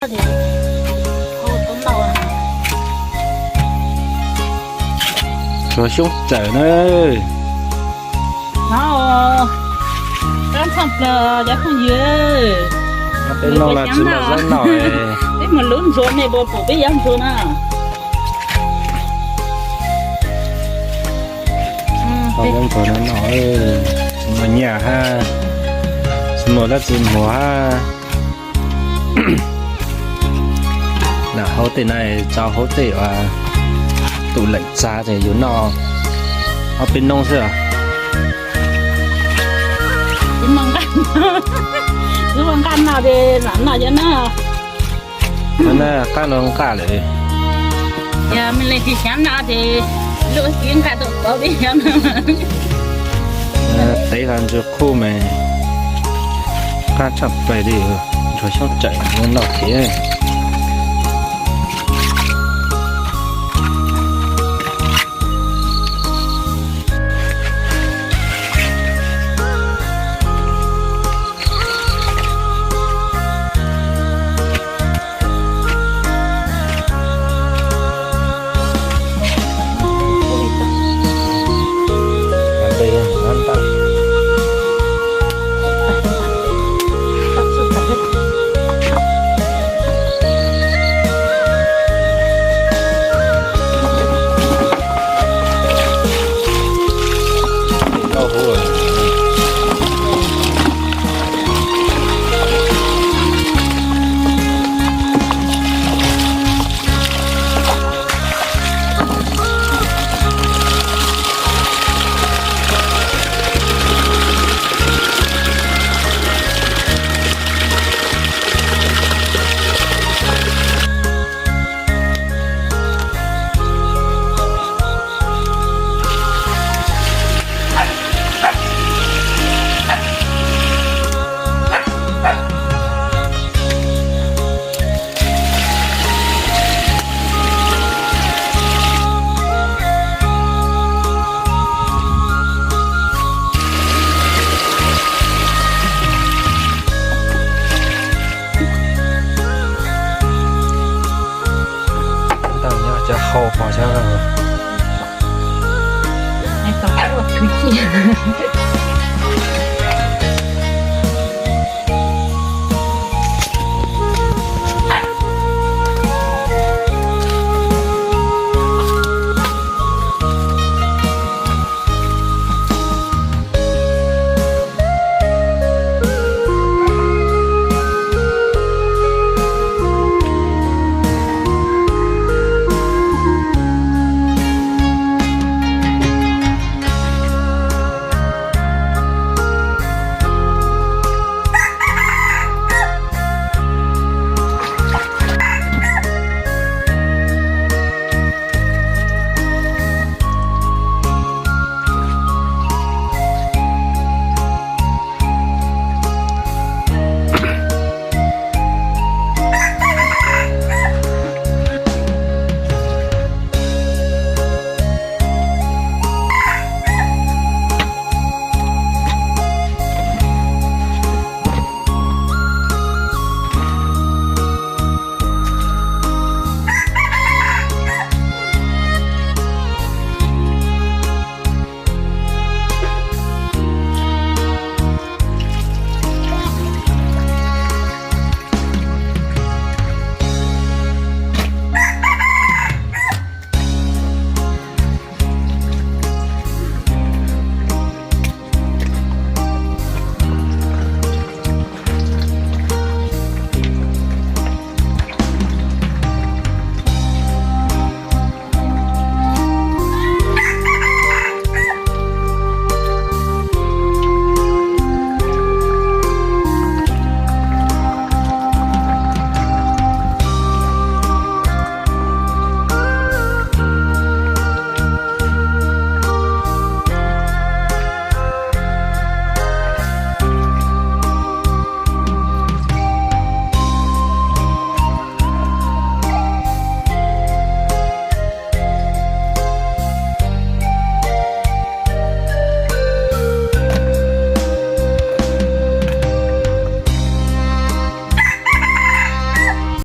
Ntsuag xyoob tsawm na. No, qab tshaj plaws cov phooj ywg. Peb noj los tsis muaj zaub noj. Peb mus lub ntsuag nej puas pum peb yuav ntsuag na. Ntsuag no no, tsis muaj nyiaj hab, tsis muaj dab tsi muag hab. Lam hauv tej no tso hauv tej uas tub leem tsa ces yus noj ob peb noob xwb. Tsis muaj nqaj noj ces lam noj cov no. No na, qab no nqaj lawm. Yog leej twg xav noj ces luaj kiv nqaj tuaj pov peb xyov no. Tev hlo ntsuag qhuav mas qab tshaj plaws li, ntsuag xyoob tsawm no noj thiab. Ntawm nyob cov hau pom xyov.